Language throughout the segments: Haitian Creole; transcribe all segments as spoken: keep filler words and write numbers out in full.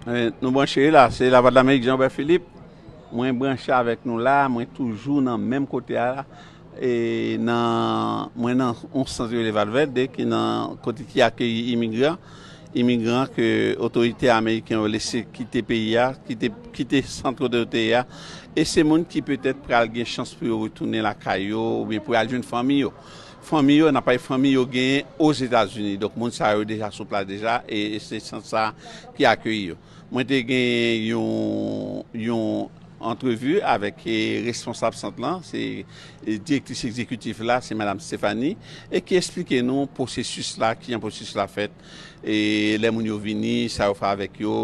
Eh, nou branche la, se Lavwadlamerik, Jean Robert Philippe. Mwen branche avèk nou la, mwen toujou nan menm kote a la. E nan, mwen nan yon sant rele Valverde, ki nan kote ki akeyi imigran. Imigran ke otorite ameriken yo lese kite peyi a, kite, kite sant kote yo te ye a. E se moun ki petèt pral gen chans pou yo retounen lakay yo, oubyen pou y al jwenn fanmi yo. Fanmi yo, n ap pale fanmi yo genyen Ozetazini. Donk, moun sa yo deja sou plas deja, e, e se sant sa ki akeyi yo. Mwen te gen yon, yon antrevi avèk, e, responsab sant lan, se, e, direktris egzekitif la, se Madam Stephanie, e ki eksplike nou pwosesis la, kijan pwosesis la fèt, e lè moun yo vini, sa yo fè avèk yo,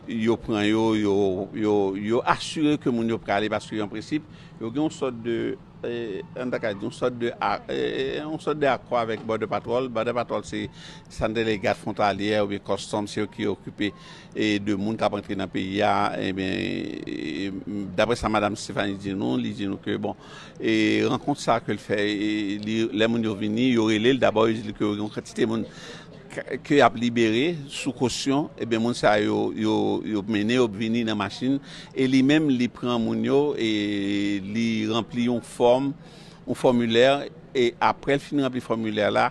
yo pran yo, yo, yo, yo asire ke moun yo prale, paske an prensip, yo gen yon sòt de, e, an ta ka di, yon sòt de a-, e, e, yon sòt de akò avèk Border Patrol. Border Patrol, se sa n te rele gad fwontalyè oubyen kòstòm, se yo ki okipe, e, de moun k ap antre nan peyi a. Ebyen, e, daprè sa Madam Stephanie di nou, li di nou ke, bon, e, rankont sa ke l fè, e, li, lè moun yo vini, yo rele l dabò, yo di l ke yo gen yon kantite moun k-, ke y ap libere sou kosyon, ebyen, moun sa yo, yo, yo mennen yo vini nan machin, e li menm, li pran moun yo, e li ranpli yon fòm, yon fòmilè, e apre l fin ranpli fòmilè la,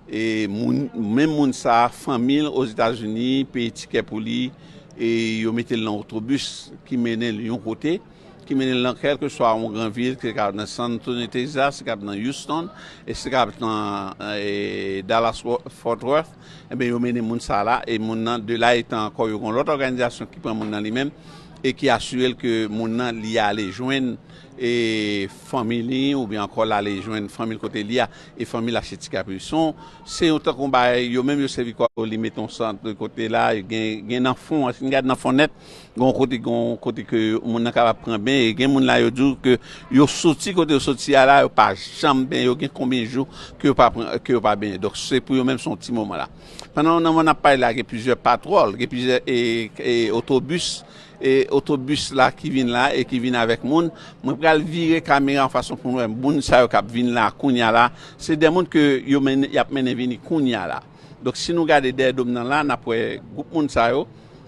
e moun, menm moun sa, fanmi l Ozetazini peye tikè pou li, e yo mete l nan otobis ki mennen l yon kote, ki mennen l nan kèlkeswa yon gran vil, se ka nan San Antonio, Texas, se ka nan Houston, e se ka nan, e, Dallas Fort Worth, ebyen, yo mennen moun sa la, e moun nan, de la etan ankò, yo gen lòt òganizasyon ki pran moun nan li menm, e ki asire l ke moun nan, li ale jwenn, e, fanmi li, oubyen ankò l ale jwenn fanmi l kote li a, e fanmi l achte tikè pou li. Se yon, se yon tankou bagay, yo menm yo sèvi kò yo, li mete yon sant de kote la, gen, gen nan fon an, si n gade nan fon nèt, gen yon kote, gen yon kote ke moun nan kapab pran benyen, e gen moun la yo di w ke yo soti kote yo soti a la, yo pa janm benyen, yo gen konbyen jou ke yo pa pran, ke yo pa benyen. Donk, se pou yo menm, se yon ti moman la. Pandan nan moman n ap pale la, gen plizyè patwòl, gen plizyè, e, e, otobis, e, otobis la ki vin la e ki vin avèk moun. Mwen pral vire kamera yon fason pou nou wè moun sa yo k ap vin la kounye a la. Se de moun ke yo mennen, y ap mennen vini kounye a la. Donk, si nou gade dèyè do m nan la, n ap wè gwoup moun sa yo.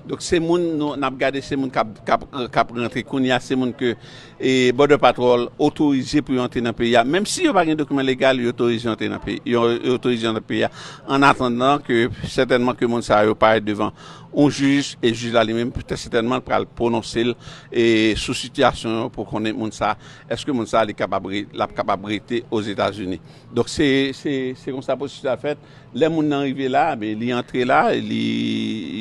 Donk, se moun nou, n ap gade, se moun k ap, k ap, k ap rantre kounye a, se moun ke, e, Border Patrol otorize pou yo antre nan peyi a. Menm si yo pa gen dokiman legal, yo otorize yo antre nan peyi, yo, yo otorize yo antre nan peyi a. An atandan ke, sètènman, ke moun sa yo parèt devan yon jij, e jij la li menm, trè sètènman, l pral pwononse l, e, sou sitiyasyon yo pou konnen moun sa, èske moun sa, li kapab re-, l ap kapab rete Ozetazini. Donk, se, se, se konsa pwosesis la fèt. Lè moun nan rive la, men li antre la, li,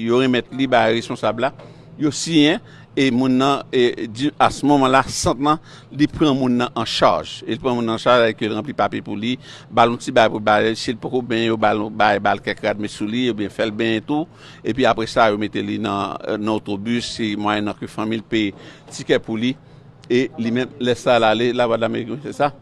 yo remèt li bay responsab la, yo siyen, e moun nan, e, di, a se moman la, sant lan, li pran moun nan an chaj. E li pran moun nan an chaj, avèk yo, li ranpli papye pou li, ba l yon ti bagay pou l ba l, si l poko benyen, yo ba l, ba, ba l kèk rad met sou li, oubyen fè l benyen tou. Epi apre sa, yo mete li nan, nan otobis, se mwayennan ke fanmi l peye tikè pou li. E li menm, lè sa l ale, Lavwadlamerik, wi, se sa?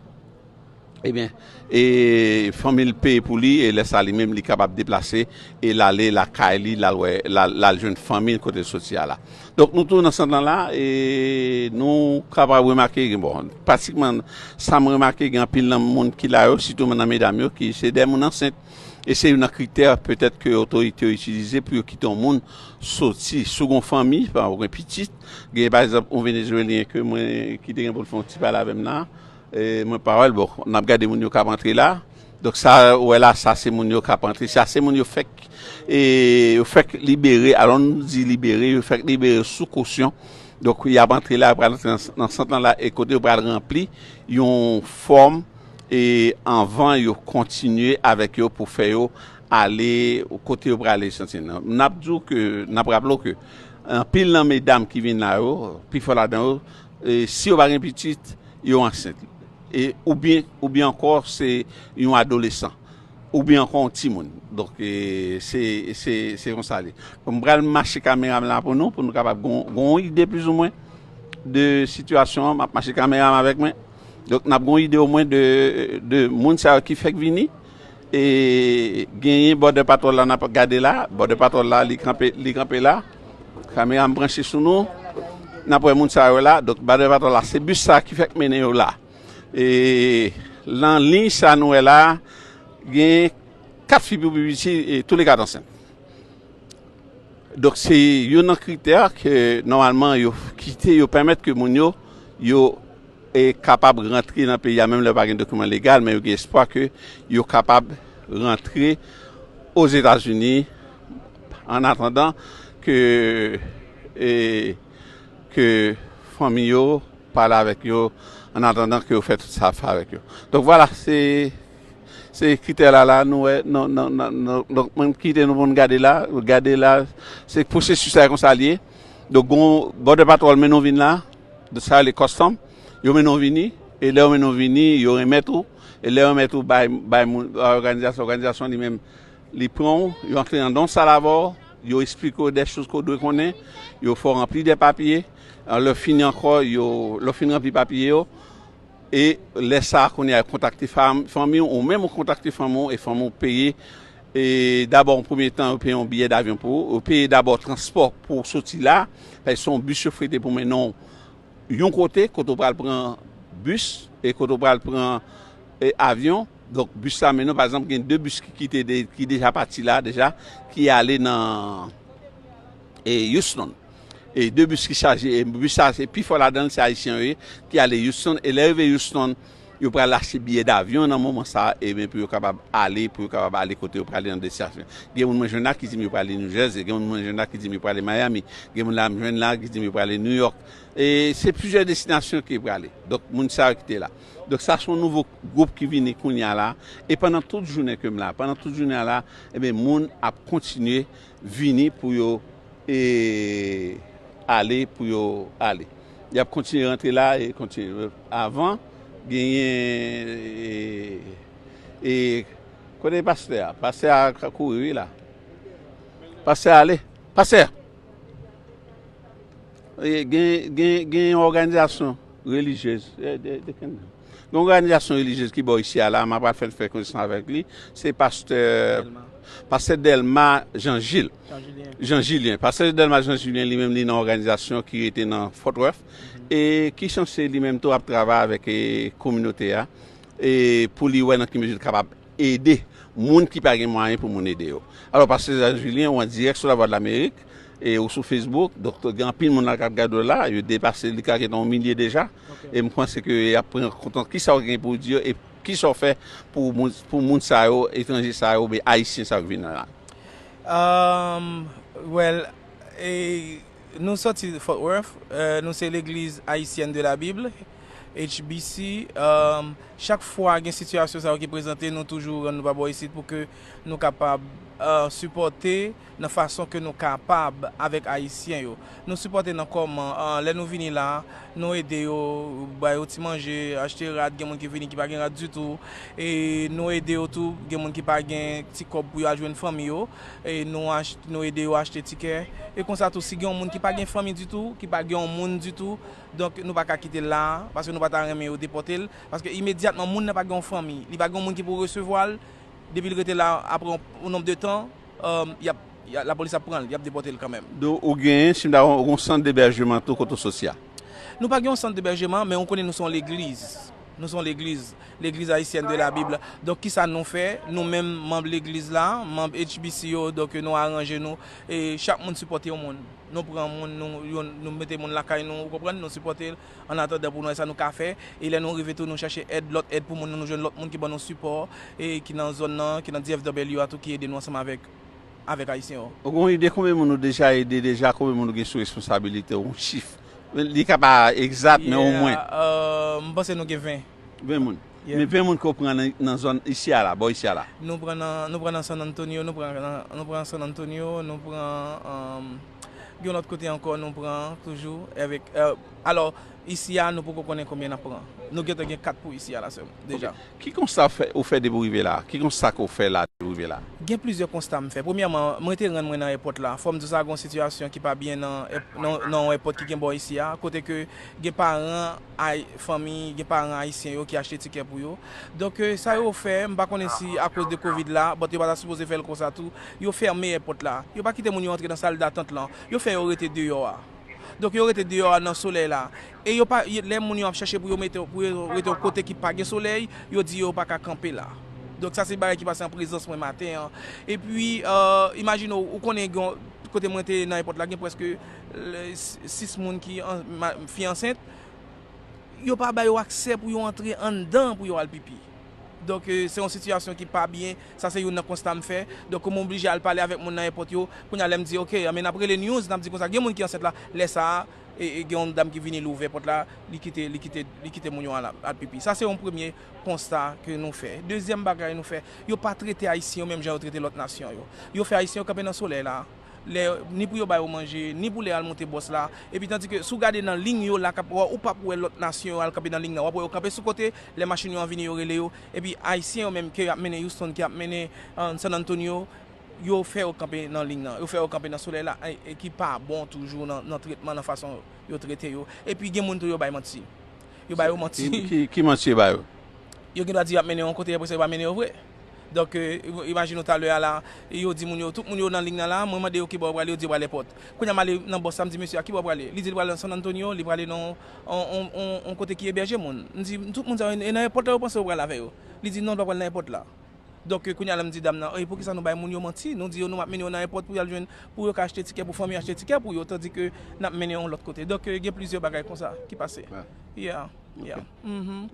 Ebyen, e fanmi l peye pou li, e lè sa li menm, li kapab deplase, e l ale lakay li, l al wè, l al, l al jwenn fanmi l kote l soti a la. Donk, nou tou nan sant lan la, e nou kapab remake, bon, pratikman, sa m remake, gen anpil nan moun ki la yo, sitou nan medam yo, ki se de moun ansent. E se youn nan kritè, petèt, ke otorite yo itilize pou yo kite yon moun soti. Si w gen yon fanmi, pa, ou gen pitit, gen, pa egzanp, yon Venezwelyen ke mwen, ki te gen pou l fè yon ti pale avè m la, e mwen pa wè l, bon, n ap gade moun yo k ap antre la. Donk, sa, ou wè la, sa se moun yo k ap antre. Sa se moun yo fèk, e, yo fèk libere. Alò, nou di libere, yo fèk libere sou kosyon. Donk, y ap antre la, yo pral antre nan, nan sant lan la, e kote yo pral ranpli yon fòm, e anvan yo kontinye avèk yo pou fè yo ale kote yo prale, santi nan. N ap di w ke, n ap raple w ke anpil nan medam ki vin la yo, pifò ladan yo, e, si yo pa gen pitit, yo ansent. E, oubyen, oubyen ankò, se yon adolesan. Oubyen ankò yon timoun. Donk, e, se, se, se konsa li. M pral mache kamera m la pou nou, pou nou kapab gon, gon ide plizoumwen de sitiyasyon an. M ap mache kamera m avèk mwen. Donk, n ap gon ide omwen de, de moun sa yo ki fèk vini. E genyen Border Patrol la n ap gade la. Border Patrol la, li kanpe, li kanpe la. Kamera m branche sou nou. N ap wè moun sa yo la. Donk, Border Patrol la, se bis sa ki fèk mennen yo la. E nan liy sa nou wè la, gen kat fi pou pi piti, e toulèkat ansent. Donk, se youn nan kritè ke nòmalman yo kite, yo pèmèt ke moun yo, yo e kapab rantre nan peyi a, menm lè yo pa gen dokiman legal, men yo gen espwa ke yo kapab rantre Ozetazini, an atandan ke, e, ke fanmi yo pale avèk yo, an atandan ke yo fè tout sa a fè avèk yo. Donk, vwala, se, se kritè la, la, nou wè, non, non, non, non, donk, mwen kite nou pou n gade la, gade la, se pwosesis la, konsa l ye. Donk, gon Border Patrol mennen w vin la, sa rele custom, yo mennen w vini, e lè yo mennen w vini, yo remèt ou, e lè yo remèt ou bay, bay moun, bay òganizasyon, òganizasyon li menm, li pran w, yo antre andan yon sal avè w, yo eksplike w de choz ke w dwe konnen, yo fè w ranpli de papye, lè w fini ankò, yo, lè w fin ranpli papye yo, e lè sa a, kounye a, yo kontakte fam-, fanmi w, ou menm ou kontakte fanmi w, e fanmi w peye, e dabò, yon premye tan, yo peye yon biyè davyon pou ou, yo peye dabò transpò pou w soti la, paske se yon bis yo frete pou mennen w yon kote, kote w pral pran bis, e kote w pral pran, e, avyon. Donk, bis la mennen w, pa egzanp, gen de bis ki kite de, ki deja pati la, deja, ki ale nan, e, Houston. E de bis ki chaje, e bis sa, se pifò ladan l, se ayisyen yo ye, ki ale Houston. E lè yo rive Houston, yo pral achte biyè davyon nan moman sa a, ebyen, pou yo kapab ale, pou yo kapab ale kote yo prale nan destinasyon. Gen moun mwen jwenn la ki di m yo prale New Jersey, gen moun mwen jwenn la ki di m yo prale Miami, gen moun la m jwenn la ki di m yo prale New York. E se plizyè destinasyon ki prale. Donk, moun sa yo ki te la. Donk, sa se yon nouvo gwoup ki vini kounye a la. E pandan tout jounen ke m la, pandan tout jounen a la, ebyen, moun ap kontinye vini pou yo, e, ale, pou yo ale. Y ap kontinye rantre la e kontinye. Avan, genyen, e, e, kote pastè a? Pastè a ka kouri, wi, la. Pastè a ale. Pastè! E, gen, gen, gen yon òganizasyon relijyez. E, de, de, gen yon òganizasyon relijyez ki bò isi a la, m ap fè, fè konesans avèk li. Se pastè, pastè Delma Jean Gilles. Jean Julien. Jean Julien. Pastè Delma Jean Julien, li menm, li nan òganizasyon ki rete nan Fort Worth. E ki sanse li menm tou ap travay avèk, e, kominote a. E pou li wè nan ki mezi l kapab ede moun ki pa gen mwayen pou moun ede yo. Alò, pastè Jean Julien, ou an dirèk sou Lavwadlamerik, e ou sou Facebook, donk, gen anpil moun la k ap gade w la, yo depase, li ka gen yon milye deja. E m panse ke y ap pran kontan kisa w gen pou w di yo, e kisa w fè pou moun, pou moun sa yo, etranje sa yo, oubyen ayisyen sa yo k vin la. Um, well, e, nou sòti Fort Worth, e, nou se Legliz Ayisyèn de la Bib, H B C. Um, chak fwa gen sitiyasyon sa yo ki prezante, nou toujou rann nou pa bò isit pou ke nou kapab, e, sipòte nan fason ke nou kapab avèk Ayisyen yo. Nou sipòte nan kòman, e, lè nou vini la, nou ede yo, ba yo ti manje, achte rad, gen moun ki vini ki pa gen rad ditou, e nou ede yo tou, gen moun ki pa gen ti kòb pou yo al jwenn fanmi yo, e nou ach-, nou ede yo achte tikè. E konsa tou, si gen yon moun ki pa gen fanmi ditou, ki pa gen yon moun ditou, donk nou pa ka kite l la, paske nou pa ta renmen yo depòte l, paske imedyatman moun nan pa gen yon fanmi, li pa gen yon moun ki pou resevwa l, depi l rete la, apre yon, yon nonb de tan, um, y ap, y a, lapolis ap pran l, y ap depòte l kanmenm. Donk, ou genyen, si m ta, yon sant debèjman tou kote w soti a? Nou pa gen yon sant debèjman, men ou konnen nou se yon legliz. Nou se yon legliz, Legliz Ayisyèn de la Bib. Donk, kisa nou fè? Nou menm, manm legliz la, manm H B C yo, donk, nou aranje nou, e chak moun sipòte yon moun. Nou pran moun, nou, yo, nou mete moun lakay nou, ou konprann? Nou sipòte l, an atandan pou nou wè sa nou ka fè. E lè nou rive tou, nou chèche èd, lòt èd pou moun nou, nou jwenn lòt moun ki ban nou sipò, e ki nan zòn nan, ki nan D F W a tou, ki ede nou ansanm avèk, avèk Ayisyen yo. Ou gen yon ide konbyen moun ou deja ede deja, konbyen moun ou gen sou responsabilite w, yon chif? Li ka pa egzat, men omwen. Yeah, euh, m panse nou gen ven. Ven moun. Yeah. Men ven moun ke w pran nan, nan zòn isi a la, bò isi a la? Nou pran nan, nou pran nan San Antonio, nou pran nan, nou pran San Antonio, nou pran, um, gen yon lòt kote ankò, nou pran toujou avèk, euh, alò, isi a, nou poko konnen konbyen n ap pran. Nou gentan gen kat pou isi a la sèlman, deja. Ok. Ki konsta w fè, ou fè depi w rive la? Ki konsta ke w fè la depi w rive la? Gen plizyè konsta m fè. Premyèman, mwen te rann mwen nan èpòt la. Fò m di w sa, gen yon sitiyasyon ki pa byen nan èp-, nan, nan yon èpòt ki gen bò isi a, kote ke gen paran ay-, fanmi, gen paran ayisyen yo ki achte tikè pou yo. Donk, euh, sa yo fè, m pa konnen si akoz de kovid la, but yo pa ta sipoze fè l konsa tou, yo fèmen èpòt la. Yo pa kite moun yo antre nan sal datant lan. Yo fè yo rete deyò a. Donk, yo rete deyò a nan solèy la. E yo pa, yo, lè moun yo ap chèche pou yo mete, pou yo rete yon kote ki pa gen solèy, yo di yo pa ka kanpe la. Donk, sa se bagay ki pase an prezans mwen maten an. Epi, euh, imajine w, ou konnen gen yon Kote mwen te nan èpòt la, gen prèske sis moun ki fi ansent. Yo pa ba yo aksè pou yo antre anndan pou yo al pipi. Donk, se yon sitiyasyon ki pa byen. Sa se youn nan konsta m fè. Donk, mwen oblije al pale avèk moun nan èpòt yo. Kounye a, lè m di, oke, men n ap rele news, n ap di konsa, gen moun ki ansent la. Lè sa a, gen yon dam ki vini, li ouvè pòt la, li kite, li kite, li kite moun yo al, al pipi. Sa se yon premye konsta ke nou fè. Dezyèm bagay nou fè, yo pa trete Ayisyen yo menm jan yo trete lòt nasyon yo. Yo fè Ayisyen yo kanpe nan solèy la. Lè, ni pou yo ba yo manje, ni pou lè al monte bòs la. Epi tandike, si w gade nan liy yo la, k ap, w ap wè lòt nasyon yo al kanpe nan liy nan. W ap wè yo kanpe sou kote, lè machin yo an vini, yo rele yo. Epi Ayisyen yo menm ke y ap mennen Houston, ke y ap mennen San Antonio, yo fè yo kanpe nan liy nan. Yo fè yo kanpe nan solèy la, e ki pa bon toujou nan, nan tretman, nan fason yo trete yo. Epi gen moun tou yo bay manti. Yo ba yo manti. Ki, ki, ki manti yo ba yo? Yo gen dwa di y ap mennen yo yon kote, apre sa yo pa mennen yo vre. Donk, imajine w talè a la, yo di moun yo, tout moun yo nan liy nan la, mwen mande yo ki bò yo prale, yo di yo prale èpòt. Kounye a m ale nan bòs la, m di mesye a ki bò w prale? Li di li prale nan San Antonio, li prale nan yon, yon, yon, yon kote ki ebèje moun. M di, tout moun sa yo, e nan èpòt la yo panse yo prale avè yo? Li di non, li pa pral nan èpòt la. Donk, kounye a la m di dam nan, e poukisa nou bay moun yo manti? Nou di yo nou ap mennen yo nan èpòt pou y al jwenn, pou yo ka achte tikè, pou fanmi achte tikè pou yo, tandike n ap mennen yo yon lòt kote. Donk, gen plizyè bagay konsa ki pase. Yeah. Yeah.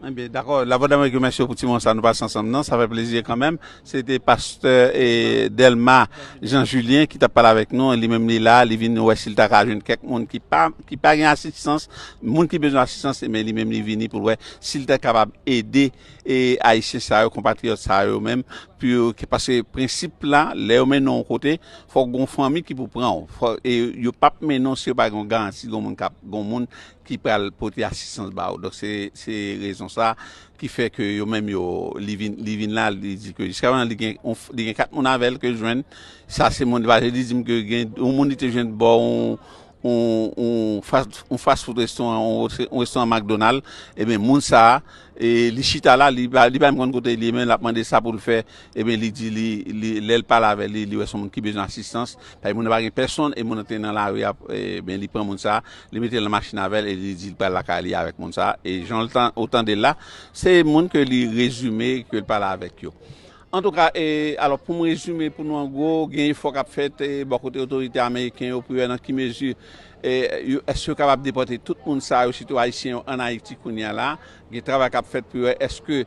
Ebyen, dakò. Lavwadlamerik remèsye w pou ti moman sa nou pase ansanm nan. Sa fè plezi kanmenm. Se te pastè Delma Jean Julien ki t ap pale avèk nou. Li menm li la, li vin wè si l ta ka jwenn kèk moun ki pa, ki pa gen asistans, moun ki bezwen asistans, men li menm li vini pou l wè si l ta kapab ede e Ayisyen sa yo, konpatriyòt sa yo menm, pou yo, paske prensip la, lè yo mennen w yon kote, fòk gon fanmi ki pou pran w. Fò, e yo p ap mennen w si yo pa gen yon garanti, gon moun k ap, gon moun ki pral pote asistans ba w. Donk, se, se rezon sa ki fè ke yo menm yo, li vin, li vin la, li di ke jiska prezan li gen, li gen kat moun avè l ke l jwenn. Sa se moun, li di m ke gen yon moun li te jwenn bò yon yon, yon fast, yon fast food restoran, yon, yon restoran McDonald, ebyen, moun sa a, e, li chita la, li pa, li pa menm konn kote li ye, men l ap mande sa pou l fè, ebyen, li di li, li, lè l pale avè li, li wè se yon moun ki bezwen asistans, paske moun nan pa gen pèsonn, e moun nan te nan lari a, ebyen, li pran moun sa a, li mete l nan machin avè l, e li di l pral lakay li avèk moun sa a, e jan w tande l la, se moun ke li rezime ke l pale avèk yo. Antouka, e, alò, pou m rezime pou nou an gwo, gen efò k ap fèt, e, bò kote otorite ameriken yo pou yo wè nan ki mezi, e, yo, èske yo kapab depòte tout moun sa yo, sitou ayisyen yo, ann Ayiti kounye a la. Gen travay k ap fèt pou yo wè èske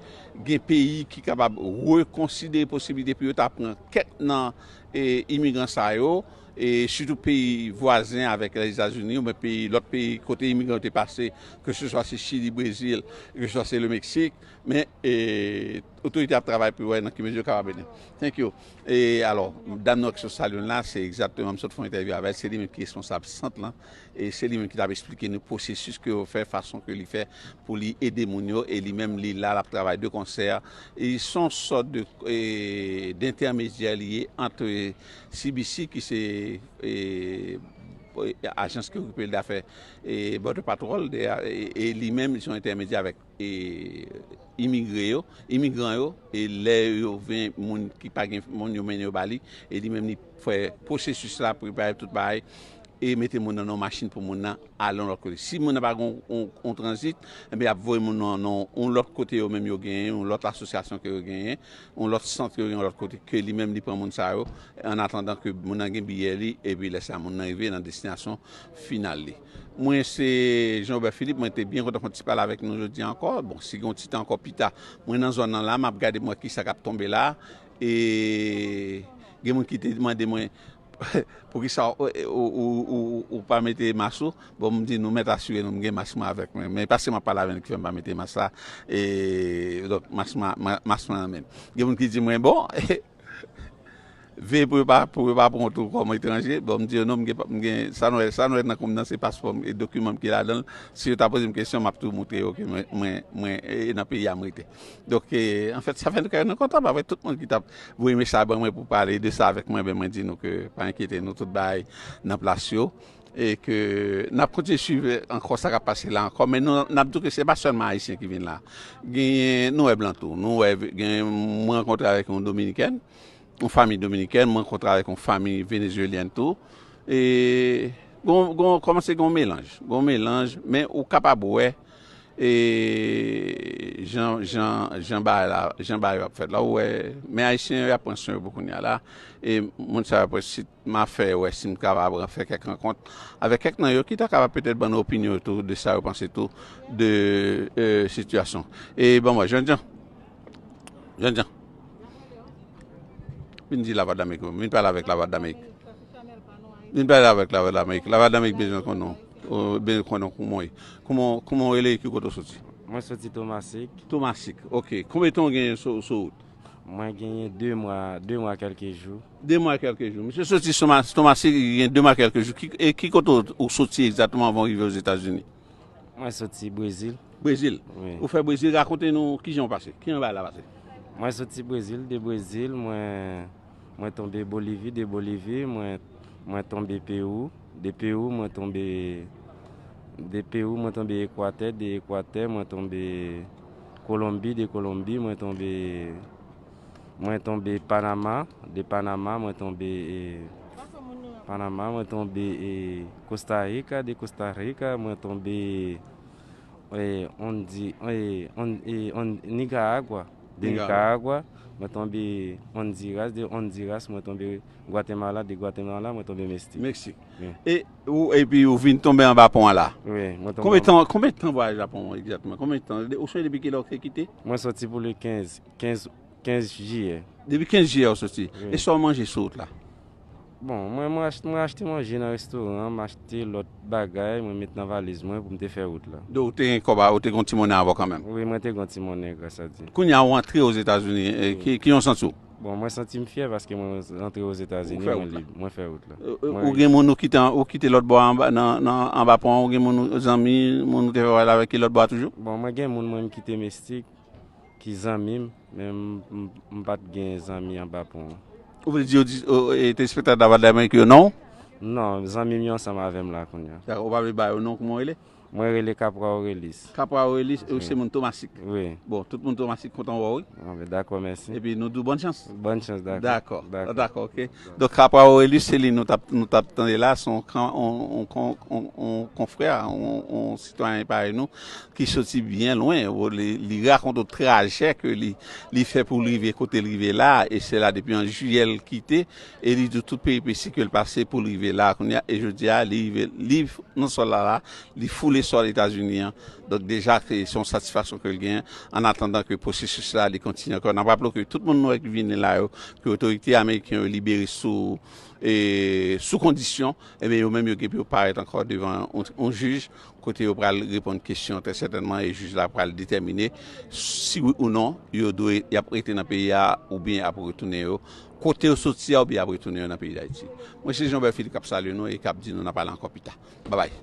gen peyi ki kapab rekonsidere posiblite pou yo ta pran kèk nan, e, imigran sa yo, e sitou peyi vwazen avèk Lèzetazini, oubyen peyi, lòt peyi kote imigran yo te pase, ke se swa se Chili, Brezil, ke se swa se Lemeksik, men, e, otorite ap travay pou wè nan ki mezi yo kapab ede. Thank you. E alò, dam nan ki sot salye n la, se egzakteman, m sot fè yon entèvyou avè l, se li menm ki responsab sant lan, e se li menm ki t ap esplike nou pwosesis ke yo fè, fason ke li fè pou li ede moun yo, e li menm, li la, l ap travay de konsè. E se yon sòt de, e, d entèmedyè li ye ant C B C, ki se, e, ajans ki okipe l d afè, e, Border Patrol, de, e, e li menm, li se yon entèmedyè avèk e, imigre yo, imigran yo, e lè yo ven moun ki pa gen moun yo mennen yo ba li, e li menm li fè pwosesis la, prepare tout bagay, e mete moun nan nan machin pou moun nan ale yon lòt kote. Si moun nan pa gen yon, yon, yon tranzit, ebyen y ap voye moun nan nan yon lòt kote yo menm yo genyen, yon lòt asosyasyon ke yo genyen, yon lòt sant yo genyen, yon lòt kote ke li menm li pran moun sa yo, an atandan ke moun nan gen biyè li, epi lè sa moun nan rive nan destinasyon final li. Mwen se Jean Robert Philippe, mwen te byen kontan fè yon ti pale avèk nou jodi a ankò. Bon, si gen yon ti tan ankò pita, mwen nan zòn nan la, m ap gade m wè kisa k ap tonbe la. E gen moun ki te mande mwen poukisa ou, ou, ou, ou, ou pa mete mas ou. Bon, m di nou mèt asire nou, m gen mas mwen avèk mwen. Men paske m ap pale avè nou ki fè m pa mete mas la. E, donk, mas mwen, ma- mas mwen an menm. Gen moun ki di mwen, bon, veye pou yo pa, pou yo pa pran w tou kòm etranje. Bon, m di yo non, m gen, m gen, sa nou wè, sa nou wè nan kòm nan, se paspò m e dokiman m ki ladan l. Si yo ta poze m kesyon, m ap tou moutre yo ke mwen, mwen, mwen, e nan peyi a m rete. Donk, e, anfèt, sa fè nou kè nou kontan, pa vre, tout moun ki t ap voye mesaj ban mwen pou pale de sa avèk mwen, ben, mwen di nou ke pa enkyete nou, tout bagay nan plas yo. E ke n ap kontinye swiv ankò sa k ap pase la ankò, men nou, n ap di w ke se pa sèlman Ayisyen ki vin la. Genyen, nou wè blan tou, nou wè, genyen, mwen rankontre avèk yon Dominikèn, yon fanmi dominikèn, mwen rankontre avèk yon fanmi venezuelyèn tou. E gon, gon, kòmanse gon melanj, gon melanj, men ou kapab wè, e jan, jan, jan bagay la, jan bagay yo ap fèt la, ou wè, men ayisyen yo, y ap pran swen yo pou kounye a la, e moun sa yo ap wè si m a fè, wè si m kapab fè kèk rankont avèk kèk nan yo ki ta kapab petèt ban nou opinyon yo tou de sa yo panse tou de, e, sitiyasyon. E ban mwen, Jan Jan, Jan Jan, vin di Lavwadlamerik, vin pale avèk Lavwadlamerik. Vin pale avèk Lavwadlamerik. Lavwadlamerik bezwen konnen w, bezwen konnen w kouman w ye. Kouman, kouman w rele, ki kote w soti? Mwen soti Tomasik. Tomasik, ok. Konbyen tan w genyen sou, sou wout? Mwen genyen de mwa, de mwa kèlke jou. De mwa kèlke jou. Misye soti Soma-, Tomasik, li gen de mwa kèlke jou. Ki, e ki kote w, ou soti egzakteman anvan w rive Ozetazini? Mwen soti Brezil. Brezil? Wi. Ou fè Brezil, rakonte nou kijan w pase. Kijan bagay la pase? Mwen soti Brezil, de Brezil, mwen, mwen tonbe Bolivi, de Bolivi, mwen, mwen tonbe Pewou, de Pewou, mwen tonbe, de Pewou, mwen tonbe Ekwatè, de Ekwatè, mwen tonbe Kolonbi, de Kolonbi, mwen tonbe, mwen tonbe Panama, de Panama, mwen tonbe, e, Panama, mwen tonbe, e, Kosta Rika, de Kosta Rika, mwen tonbe, e, Ondi-, e, On-, e, On-, Nikaragwa, de Nikaragwa. Nikaragwa, mwen tonbe Ondiras, de Ondiras, mwen tonbe Gwatemala, de Gwatemala, mwen tonbe Meksik. Meksik. Wi. E ou, epi ou vin tonbe anba pon an la? Wi, mwen tonbe Konbyen anba tan, konbyen tan vwayaj la pran w egzakteman? Konbyen tan? De-, ou sonje depi kilè w te kite? Mwen soti pou le kenz, kenz, kenz jiyè. Depi kenz jiyè ou soti? Wi. E sa w manje sou wout la? Bon, mwen, mwen ach-, mwen achte manje nan restoran, mwen achte lòt bagay, mwen met nan valiz mwen pou m te fè wout la. Donk, ou te gen kòb a, ou te gen yon ti monnen avè w kanmenm? Wi, mwen te gen yon ti monnen, gras a Dye. Kounye a, ou antre Ozetazini, e, Wi. ki, ki jan w santi w? Bon, mwen santi m fyè paske mwen antre Ozetazini, Ou fè mwen wout la. lib, mwen fè wout la. E, e, Mwen ou gen moun ou kite an, ou kite lòt bò anba, nan, nan, anba pon an, ou gen moun ou, zanmi, moun ou te fè vwayaj la avèk ki lòt bò a toujou? Bon, mwen gen moun mwen m kite Mesik, ki zanmi m, men m, m, m pa t gen zanmi anba pon an. Ou vle di yo di, o, e, telespektatè Lavwadlamerik yo non? Non, zanmi m yo ansanm avè m la kounye a. Dakò, ou pa vle ba yo non, kouman w rele? Mwen rele Kapwa Orelis. Kapwa Orelis, e ou Wi. se moun Tomasik? Wi. Bon, tout moun Tomasik kontan wè w, wi. Ah, ben, dakò, mèsi. Epi nou di w bòn chans. Bòn chans, dakò. Dakò, Dakò. dakò, ok. Donk, Kapwa Orelis, se li nou t ap, nou t ap tande la, se yon kan, yon, yon kon-, yon, yon konfrè, yon, yon sitwayen parèy nou, ki soti byen lwen. Li, li rakonte w trajè ke li, li fè pou l rive kote l rive la, e se la depi an jiyè l kite, e li di w tout peripesi ke l pase pou l rive la kounye a, e jodi a, li rive, li nan sòl la la, li foule sòl Etazini an. Donk, deja, se, se yon satisfaksyon ke l genyen, an atandan ke pwosesis la, li kontinye ankò. N ap raple w ke tout moun nou wè ki vini la yo, ke otorite ameriken yo libere sou, e, sou kondisyon, ebyen, yo menm, yo gen pou yo parèt ankò devan yon, yon jij, kote yo pral reponn kesyon, trè sètènman, e jij la pral detèmine si wi ou non, yo dwe, y ap rete nan peyi a, oubyen y ap retounen yo, kote yo soti a, oubyen y ap retounen yo nan peyi Dayiti. Mwen, se Jean Bert Philippe k ap salye nou e k ap di nou n ap pale ankò pita. Babay.